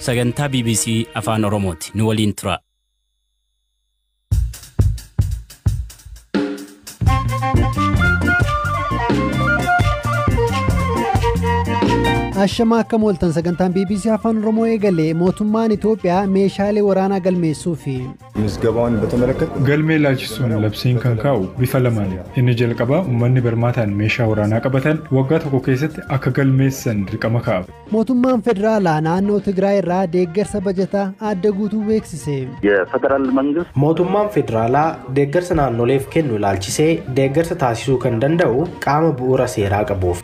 Sagantaa BBC Afaan Oromooti. Nu waliin tura. Ashamaa akkam ooltan sagantaan BBC Afaan Oromoo eegalee mootummaan Itoophiyaa meeshaalee waraanaa galmeessuu fi ምዝገባውን በተመለከተ Galmee ilaalchisuun labsiin kan kaa'u bifa lamaani. Inni jalqabaa uummanni barmaataan meeshaa waraanaa qabatan waggaa tokko keessatti akka galmeessan dirqama kaa'a. Mootummaan federaalaa naannoo Tigraay irraa deeggarsa bajataa adda guutuu beeksise. የፌዴራል መንግስት Mootummaan federaalaa deeggarsa naannoleef kennu ilaalchisee deeggarsa taasisuu kan danda'u qaama bu'uura seeraa qabuuf.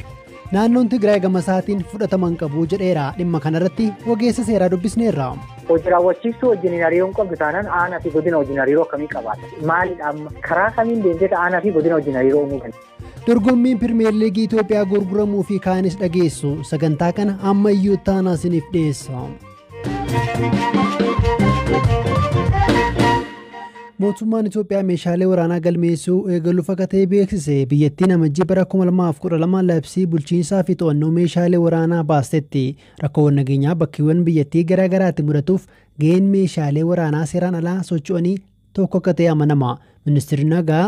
Naannoon Tigraay gama isaatiin fudhatama hin qabu jedheera. Dhimma kanarratti ogeessa seeraa dubbisneerra. Hojii raawwachiistuu wajjin hariiroo hin qabdu taanaan aanaa fi godina wajjin hariiroo akkamii qabaata? Maalidha amma? Karaa kamiin deemtee aanaa fi godina wajjin hariiroo uumuu dandeessa? Dorgommiin Pirimeer Liigii Itoophiyaa gurguramuu fi kaanis dhageessu. Sagantaa kana ammayyuu taanaa isiniif dhiyeessa. Mootummaan Itoophiyaa meeshaalee waraanaa galmeessuu eegaluuf akka ta'e beeksise. Biyyattiin amajjii bara 2012 labsii bulchiinsaa fi to'annoo meeshaalee waraanaa baastetti. Rakkoowwan nageenyaa bakkeewwan biyyattii garaa garaatti mudatuuf gaheen meeshaalee waraanaa seeraan alaa socho'anii tokko akka ta'e amanama. Ministeerri nagaa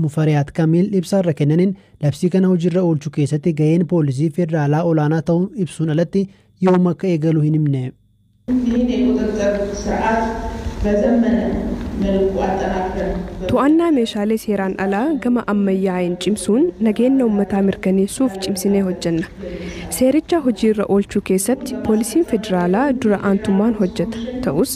Mufariyaat Kamiil ibsaarra kennaniin labsii kana hojiirra oolchuu keessatti gaheen poolisii federaalaa olaanaa ta'uu ibsuun alatti yoom akka eegalu hin himne. ይህን የቁጥጥር ስርዓት በዘመነ መልኩ አጠናክረን To'annaa meeshaalee seeraan alaa gama ammayyaa'een cimsuun nageenya uummataa mirkaneessuuf cimsinee hojjenna. Seericha hojiirra oolchuu keessatti poolisiin federaalaa dura aantummaan hojjeta. Ta'us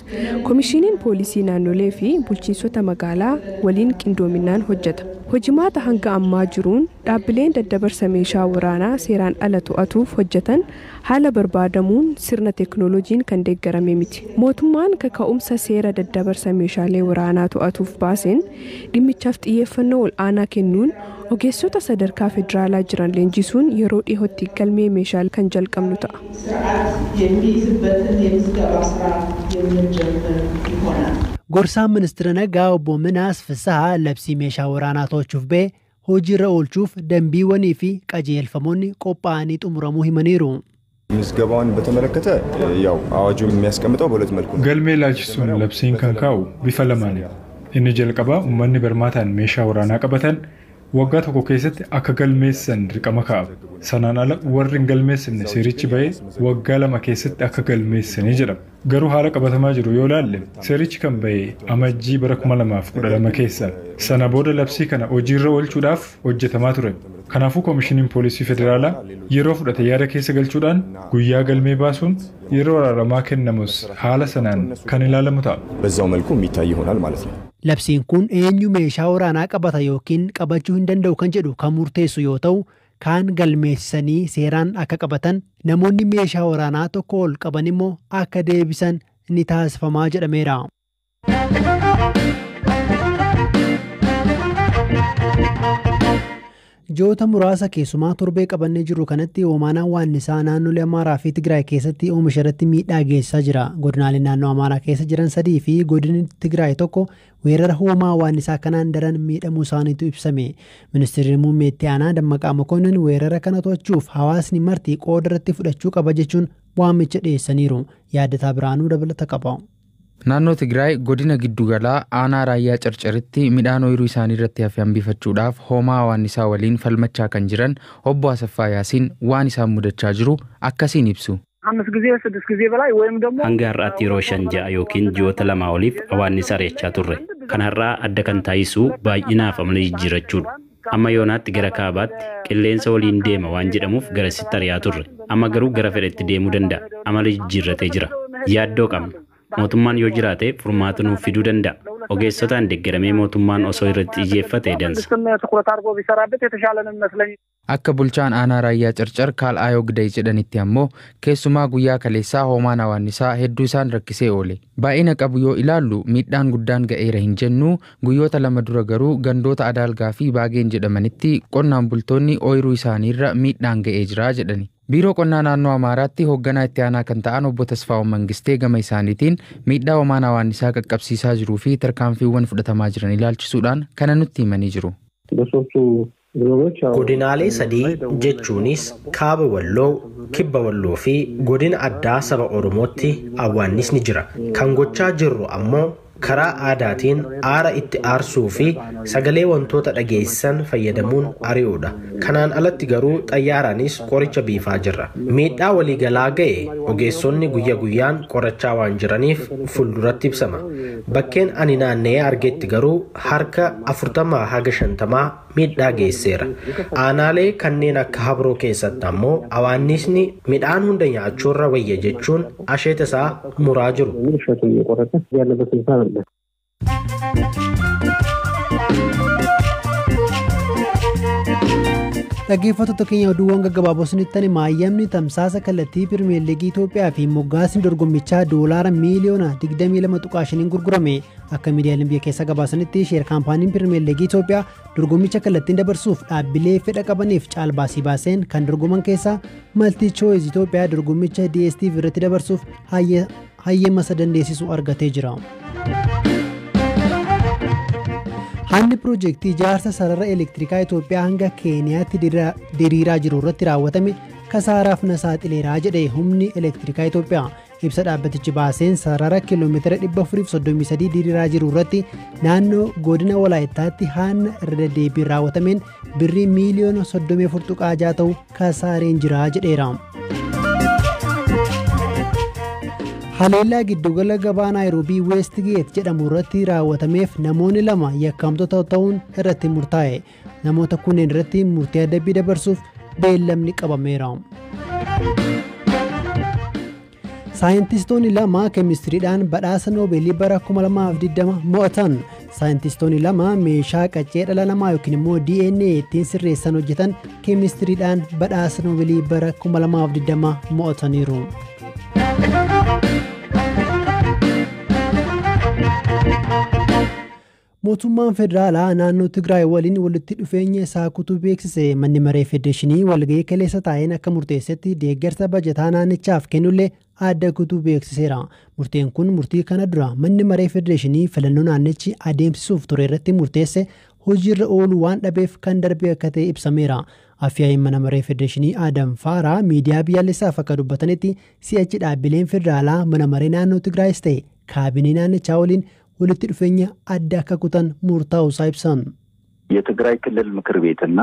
koomishiniin poolisii naannolee fi bulchiinsota magaalaa waliin qindoominaan hojjeta. Hojimaata hanga ammaa jiruun dhaabbileen daddabarsa meeshaa waraanaa seeraan ala to'atuuf hojjetan haala barbaadamuun sirna teeknooloojiin kan deeggarame miti. Mootummaan kaka'umsa seera daddabarsa meeshaalee waraanaa to'atuuf baaseen dhimmichaaf xiyyeeffannoo ol'aanaa kennuun ogeessota sadarkaa federaalaa jiran leenjisuun yeroo dhiyootti galmee meeshaa kan jalqabnu ta'a. ስርዓት የሚይዝበትን የምዝገባ ስራ የምንጀምር ይሆናል። Gorsaan ministeera nagaa obbo Minaas Fisahaa labsii meeshaa waraanaa to'achuuf ba'e hojiirra oolchuuf dambiiwwanii fi qajeelfamoonni qophaa'anii xumuramuu himaniiru. ምዝገባውን በተመለከተ ያው አዋጁ የሚያስቀምጠው በሁለት መልኩ ነው። Galmee ilaalchisuun labsiin kan kaa'u bifa lamaani. Inni jalqabaa uummanni barmaataan meeshaa waraanaa qabatan waggaa tokko keessatti akka galmeessan dirqama kaa'a. Sanaan ala warri hin galmeessine seerichi bahee waggaa 2 keessatti akka galmeessanii jedhama. Garuu haala qabatamaa jiru yoo ilaalle seerichi kan bahee amajjii bara 2012 keessa. Sana booda labsii kana hojiirra oolchuudhaaf hojjetamaa ture. Kanaafuu koomishiniin poolisii federaalaa yeroo fudhate yaada keessa galchuudhaan guyyaa galmee baasuun yeroo araaramaa kennamus haala sanaan kan ilaalamu ta'a. በዛው መልኩ የሚታይ ይሆናል ማለት ነው። Labsiin kun eenyu meeshaa waraanaa qabata yookiin qabachuu hin danda'u kan jedhu kan murteessu yoo ta'u, kaan galmeessanii seeraan akka qabatan namoonni meeshaa waraanaa tokko ol qaban immoo akka deebisan ni taasifamaa jedhameera. Ji'oota muraasa keessumaa torbee qabannee jirru kanatti hoomaan hawwaannisaa naannolee Amaaraa fi Tigraay keessatti oomisha irratti miidhaa geessisaa jira. Godinaaleen naannoo Amaaraa keessa jiran 3 fi godinni Tigraay tokko weerara hoomaa hawwaannisaa kanaan daran miidhamuu isaaniitu ibsame. Ministeerri muummee itti aanaa Dammaqaa Mokonnin weerara kana to'achuuf hawaasni marti qooda irratti fudhachuu qaba jechuun waamicha dhiyeessaniiru. Yaadataa Biraanuu dabalata qaba. Naannoo Tigraay godina giddugalaa aanaa raayyaa carcaritti midhaan ooyiruu isaanii irratti hafe hambifachuudhaaf hoomaa hawwaannisaa waliin falmachaa kan jiran obbo Asaffaa Yaasiin waan isaan mudachaa jiru akkasiin ibsu. አምስት ጊዜ ስድስት ጊዜ በላይ ወይም ደግሞ Hanga har'aatti yeroo 5 6 yookiin ji'oota 2 oliif hawaannisa ari'achaa turre. Kan har'aa adda kan taasisu baay'inaaf amala jijjiirrachuudha. Amma yoonaatti gara kaabaatti qilleensa waliin deema waan jedhamuuf garasitti ari'aa turre. Amma garuu gara fedhetti deemuu danda'a. Amala jijjiirratee jira. Yaaddoo qabna. Mootummaan yoo jiraate furmaata nuuf fiduu danda'a. Ogeessotaan deeggaramee mootummaan osoo irratti xiyyeeffate dansa. ትኩረት አድርጎ ቢሰራበት የተሻለ ነው የሚመስለኝ። Akka bulchaan aanaa raayyaa carcar Kaal'aayoo Giday jedhanitti ammoo keessumaa guyyaa kaleessaa hoomaan hawwaannisaa hedduu isaan rakkisee oole. Baay'ina qabu yoo ilaallu miidhaan guddaan ga'eera hin jennu guyyoota 2 dura garuu gandoota Adaalgaa fi Baageen jedhamanitti qonnaan bultoonni ooyiruu isaaniirra miidhaan ga'ee jira jedhani. Biiroo qonnaa naannoo Amaaraatti hoogganaa itti aanaa kan ta'an obbo Tasfaa'uun Mangistee gama isaaniitiin miidhaa hoomaan hawwaannisaa qaqqabsiisaa jiruu fi tarkaanfiiwwan fudhatamaa jiran ilaalchisuudhaan kana nutti himanii jiru. በሶስቱ Godinaalee sadii jechuunis Kaaba Walloo, Kibba Walloo fi godina addaa saba Oromootti awwaannisni jira. Kan gochaa jirru ammoo karaa aadaatiin aara itti aarsuu fi sagalee wantoota dhageessan fayyadamuun ari'uudha. Kanaan alatti garuu xayyaaraanis qoricha biifaa jirra. Miidhaa waliigalaa ga'e ogeessonni guyya guyyaan qorachaa waan jiraniif fuulduratti ibsama. Bakkeen ani naanna'ee argetti garuu harka 40 haga 50 miidhaa geesseera. Aanaalee kanneen akka Habroo keessatti ammoo awaannisni midhaan hunda nyaachuurra wayya jechuun asheeta isaa muraa jiru. Dhaggeeffattoota keenya oduuwwan gaggabaaboo isinitti hima. Hayyamni tamsaasa kallattii Pirimeer Liigii Itoophiyaa fi moggaasni dorgommichaa doolaara miiliyoona 22.5 gurgurame. Akka miidiyaaleen biyya keessaa gabaasanitti sheer kaampaaniin Pirimeer Liigii Itoophiyaa dorgommicha kallattiin dabarsuuf dhaabbilee fedha qabaniif caalbaasii baaseen kan dorgoman keessaa Maltii Chooyiz Itoophiyaa dorgommicha DSTV irratti dabarsuuf hayyama isa dandeessisu argatee jira. Hanni piroojeektii ijaarsa sarara elektirikaa Itoophiyaa hanga Keeniyaatti diriiraa jiru irratti raawwatame kasaaraaf na saaxileeraa jedhe humni elektirikaa Itoophiyaa. Ibsa dhaabbatichi baaseen sarara kiiloomeetira 433 diriiraa jiru irratti naannoo godina Walaayittaatti hanna irra deddeebiin raawwatameen birrii miiliyoona 34.6 ta'u kasaareen jira jedheera. Haleellaa giddugala gabaa Naayiroobii Weestgeet jedhamu irratti raawwatameef namoonni lama yakkamtoota ta'uun irratti murtaa'e. Namoota kunneen irratti murtii adabbii dabarsuuf beellamni qabameera. Saayintistoonni lama keemistiriidhaan badhaasa Noobeelii bara 2020 mo'atan. Saayintistoonni lama meeshaa qaccee dhala namaa yookiin immoo DNA ittiin sirreessan hojjetan keemistiriidhaan badhaasa Noobeelii bara 2020 mo'ataniiru. Mootummaan federaalaa naannoo Tigraay waliin walitti dhufeenya isaa kutuu beeksise. Manni maree federeeshinii walga'ii kaleessa taa'een akka murteessetti deeggarsa bajataa naannichaaf kennullee adda kutuu beeksiseera. Murteen kun murtii kana dura manni maree federeeshinii filannoo naannichi adeemsisuuf ture irratti murteesse hojiirra ooluu waan dhabeef kan darbe akka ta'e ibsameera. Afyaa'in mana maree federeeshinii Adam Faaraa miidiyaa biyyaalessaaf akka dubbatanitti si'achi dhaabbileen federaalaa mana maree naannoo Tigraayis ta'e kaabinee naannichaa waliin walitti dhufeenya adda akka kutan murtaa'uu isaa ibsan. የትግራይ ክልል ምክር ቤትና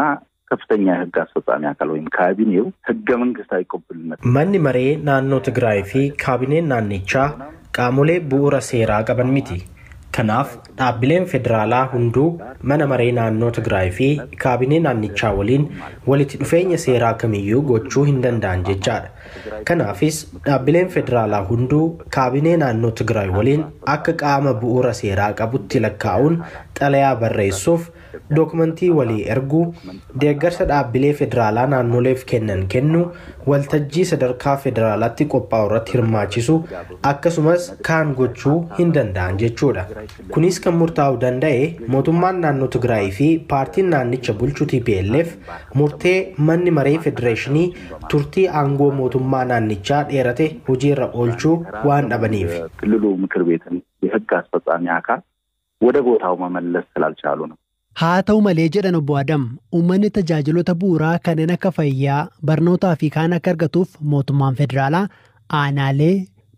ከፍተኛ የህግ አስፈጻሚ አካል ወይም ካቢኔው ህገ መንግስታዊ ቅቡልነት Manni maree naannoo Tigraay fi kaabineen naannichaa qaamolee bu'uura seeraa qaban miti. Kanaaf dhaabbileen federaalaa hunduu mana maree naannoo Tigraay fi kaabinee naannichaa waliin walitti dhufeenya seeraa kamiyyuu gochuu hin danda'an jechaadha. Kanaafis dhaabbileen federaalaa hunduu kaabinee naannoo Tigraay waliin akka qaama bu'uura seeraa qabutti lakkaa'uun xalayaa barreessuuf, dookumentii walii erguu, deeggarsa dhaabbilee federaalaa naannoleef kennan kennuu, waltajjii sadarkaa federaalaatti qophaa'u irratti hirmaachisu akkasumas kaan gochuu hin danda'an jechuudha. Kunis kan murtaa'uu danda'e mootummaan naannoo Tigraay fi paartiin naannicha bulchu TPLF murtee manni maree federeeshinii turtii aangoo mootummaa naannichaa dheerate hojiirra oolchuu waan dhabaniif. ክልሉ ምክር ቤትን የህግ አስፈጻሚ አካል ወደ ቦታው መመለስ ስላልቻሉ ነው። Haa ta'u malee jedhan obbo Adam, uummanni tajaajiloota bu'uuraa kanneen akka fayyaa, barnootaa fi kaan akka argatuuf mootummaan federaalaa aanaalee,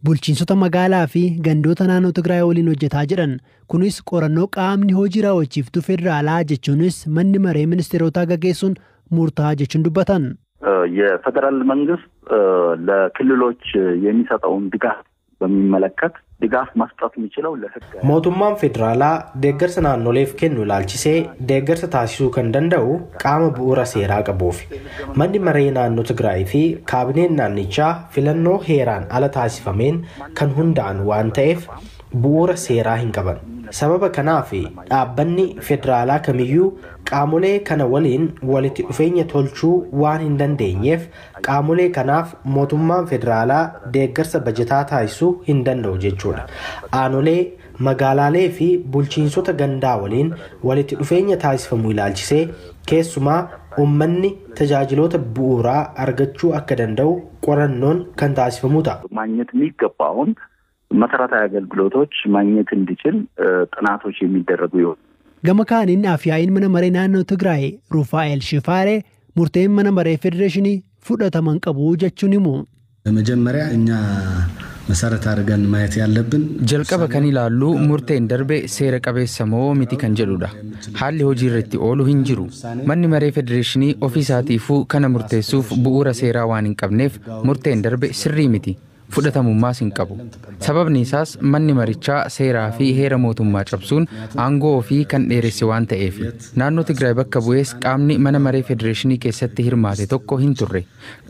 bulchiinsota magaalaa fi gandoota naannoo Tigraay waliin hojjetaa jedhan. Kunis qorannoo qaamni hojii raawwachiiftuu federaalaa jechuunis manni maree ministeerotaa gaggeessuun murtaa'aa jechuun dubbatan. የፌዴራል መንግስት ለክልሎች የሚሰጠውን ድጋፍ በሚመለከት ድጋፍ መስጠት የሚችለው ለህግ Mootummaan federaalaa deeggarsa naannoleef kennu ilaalchisee deeggarsa taasisuu kan danda'u qaama bu'uura seeraa qabuufi. Manni maree naannoo Tigraay fi kaabineen naannichaa filannoo heeraan ala taasifameen kan hundaa'an waan ta'eef bu'uura seeraa hin qaban. Sababa kanaaf dhaabbanni federaalaa kamiyyuu qaamolee kana waliin walitti dhufeenya tolchuu waan hin dandeenyeef qaamolee kanaaf mootummaan federaalaa deeggarsa bajataa taasisuu hin danda'u jechuudha. Aanolee, magaalaalee fi bulchiinsota gandaa waliin walitti dhufeenya taasifamu ilaalchisee keessumaa uummanni tajaajiloota bu'uuraa argachuu akka danda'u qorannoon kan taasifamu ta'a. ማግኘት የሚገባውን መሰረታዊ አገልግሎቶች ማግኘት እንዲችል ጥናቶች የሚደረጉ ይሆናል። Gama kaaniin afyaa'iin mana maree naannoo Tigraay Rufaa'el Shifaaree murteen mana maree federeeshinii fudhataman qabu jechuun himu. በመጀመሪያ እኛ መሰረት አድርገን ማየት ያለብን Jalqaba kan ilaallu murteen darbe seera qabeessa moo miti kan jedhudha. Haalli hojii irratti oolu hin jiru. Manni maree federeeshinii ofii isaatiifuu kana murteessuuf bu'uura seeraa waan hin qabneef murteen darbe sirrii miti. Fudhatamummaas hin qabu. Sababni isaas manni marichaa seeraa fi heera mootummaa cabsuun aangoo ofii kan dheeresse waan ta'eef. Naannoo Tigraay bakka bu'ees qaamni mana maree federeeshinii keessatti hirmaate tokko hin turre.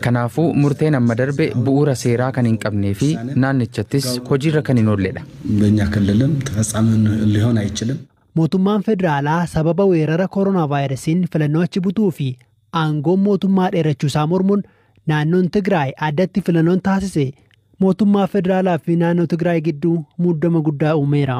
Kanaafuu murteen amma darbe bu'uura seeraa kan hin qabnee fi naannichattis hojiirra kan hin oolledha. በእኛ ክልልም ተፈጻሚ ሊሆን አይችልም። Mootummaan federaalaa sababa weerara koronaa vaayirasiin filannoo achi butuu fi aangoon mootummaa dheerachuu isaa mormuun naannoon Tigraay addatti filannoon taasise mootummaa federaalaa fi naannoo Tigraay gidduu muddama guddaa uumeera.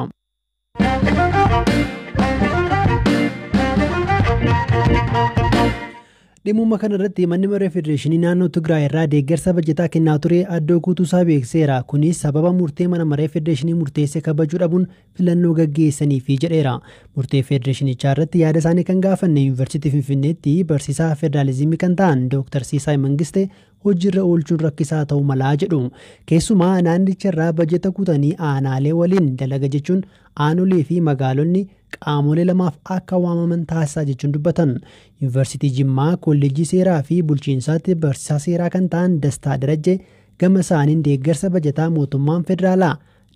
Dhimma kana irratti manni maree federeeshinii naannoo Tigraay irraa deeggarsa bajataa kennaa ture addoo guutuusaa beeksiseera. Kunis sababa murtee mana maree federeeshinii murteesse kabajuu dhabuun filannoo gaggeessaniifi jedheera. Murtee federeeshinichaa irratti yaada isaanii kan gaafanne Yuunivarsiitii Finfinneetti barsiisaa federaalizimii kan ta'an Dr. Siisaay Mangistee hojiirra oolchuun rakkisaa ta'uu malaa jedhu. Keessumaa naannicha irraa bajeta kutanii aanaalee waliin dalaga jechuun aanolee fi magaalonni qaamolee lamaaf akka waamaman taasisaa jechuun dubbatan. Yuunivarsiitii Jimmaa Kolleejjii Seeraa fi Bulchiinsaatti barsiisaa seeraa kan ta'an Dastaa Darajjee gama isaaniin deeggarsa bajataa mootummaan federaalaa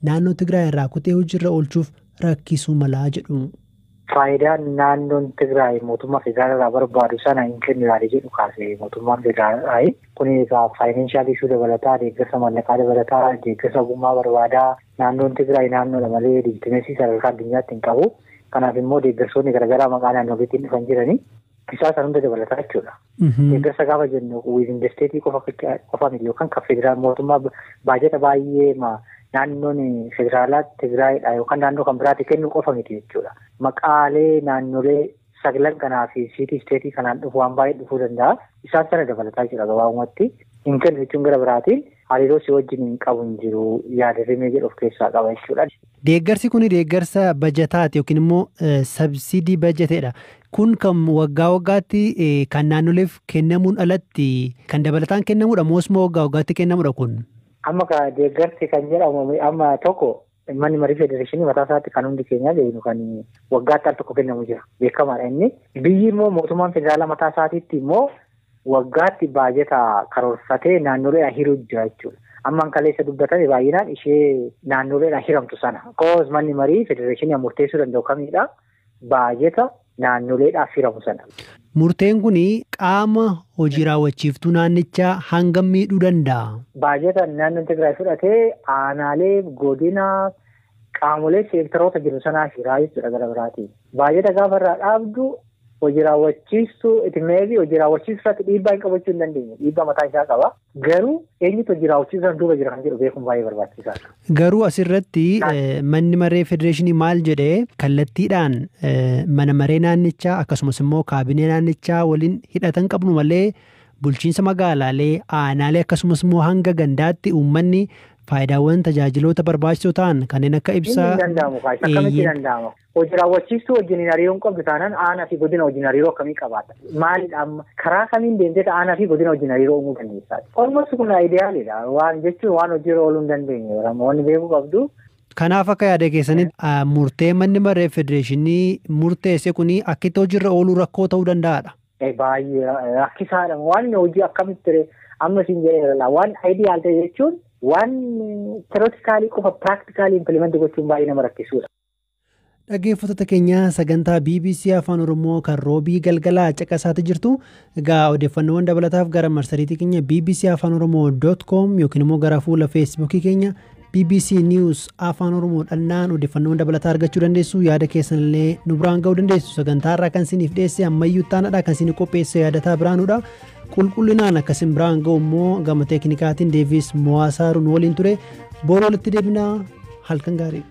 naannoo Tigraay irraa kutee hojiirra oolchuuf rakkisuu malaa jedhu. Faayidaan naannoon Tigraay mootummaa federaalaa irraa barbaadu sana hin kennu yaada jedhu kaase mootummaan federaalaa. Kun egaa faayinaanshaal ishuu dabalataa, deeggarsa maallaqaa dabalataa, deeggarsa ogummaa barbaadaa. Naannoon Tigraay naannoodha malee leejitimeesii sadarkaa addunyaatti hin qabu. Kanaaf immoo deeggarsoonni garaagaraa maqaa naannoleetiin dhufan jiranii isaa san hunda dabalataa jechuudha. Deeggarsa gaafa jennu within the state qofa miti yookaan kan federaal mootummaa baajata baay'ee naannoon federaalaa Tigraayidha yookaan naannoo kan biraatti kennu qofa miti jechuudha. Maqaalee naannolee sagalan kanaa fi siitii isteetii kanaan dhufu waan baay'ee dhufuu danda'a. Isaan sana dabalataa jira gabaabumatti. Hin kennu jechuun gara biraatiin hariiroo si wajjin hin qabu hin jiru yaada rimee jedhu of keessaa qaba jechuudha. Deeggarsi kun deeggarsa bajataati yookiin immoo sabsidii bajateedha. Kun kan waggaa waggaatti kan naannoleef kennamuun alatti kan dabalataan kennamudha moo waggaa waggaatti kennamudha kun? Amma deeggarsi kan jedhamu amma tokko manni marii federeeshinii mataa isaatti kan hundi keenya beeknu kan waggaatti al tokko kennamu jira. Beekamaadha inni. Biyyi immoo mootummaan federaalaa mataa isaatiitti immoo waggaatti baajata karoorfatee naannoleedhaan hiruu jira jechuudha. Ammaan kaleessa dubbatame baay'inaan ishee naannoleedhaan hiramtu sana. Koos manni marii federeeshinii murteessuu danda'u kamidha? Baajata naannoleedhaaf hiramu sana. Murteen kun qaama hojii raawwachiiftuu naannichaa hangam miidhuu danda'a? Baajata naannoon Tigraay fudhatee aanaalee, godina, qaamolee seektaroota jiru sanaa hiraa jechuudha gara biraatiin. Baajata gaafa irraa dhaabdu hojii raawwachiistuu itimeefi hojii raawwachiistuu irratti dhiibbaa hin qabachuu hin dandeenye. Dhiibbaa mataa isaa qaba. Garuu eenyutu hojii raawwachiistuu sana duuba jira kan jedhu beekuun baay'ee barbaachisaadha. Garuu asirratti manni maree federeeshinii maal jedhee kallattiidhaan mana maree naannichaa akkasumas immoo kaabinee naannichaa waliin hidhatan qabnu malee bulchiinsa magaalaalee aanaalee akkasumas immoo hanga gandaatti uummanni faayidaawwan tajaajiloota barbaachisoo ta'an kanneen akka ibsaa. Inni hin danda'amu kaas akkamitti danda'ama? Hojii raawwachiistuu wajjin hariiroo hin qabdu taanaan aanaa fi godina wajjin hariiroo akkamii qabaata? Maalidha amma karaa kamiin deemtee aanaa fi godina wajjin hariiroo uumuu dandeessaati? Almost kun ayiidiyaalidha. Waan jechuun waan hojiirra ooluu hin dandeenye. Wanni beekuu qabdu. Kanaaf akka yaada keessanitti murtee manni maree federeeshinii murteesse kun akkitti hojiirra ooluu rakkoo ta'uu danda'aadha. Baay'ee rakkisaadha. Waan hojii akkamitti amma siin jedheera waan ayidiyaal ta'e jechuun waan teorootikaalii qofa piraaktikaalii impilimentii gochuun baay'ee nama rakkisuudha. Dhaggeeffattoota keenya sagantaa BBC Afaan Oromoo kan roobii galgalaa caqasaati jirtu. Egaa odeeffannoowwan dabalataaf gara marsariitii keenya BBC Afaan Oromoo .com yookiin immoo gara fuula Feesbuukii keenya BBC News Afaan Oromoo dhannaan odeeffannoowwan dabalataa argachuu dandeessu. Yaada keessan illee nu biraan ga'uu dandeessu. Sagantaa irraa kan isiniif dhiyeesse ammayyuu taanadha kan isin qopheesse yaadataa biraanuudha. Qulqullinaan akkasin biraan ga'u immoo gama teeknikaatiin Deevis Mo'aasaaruun waliin ture. Boru walitti deebinaa halkan gaarii.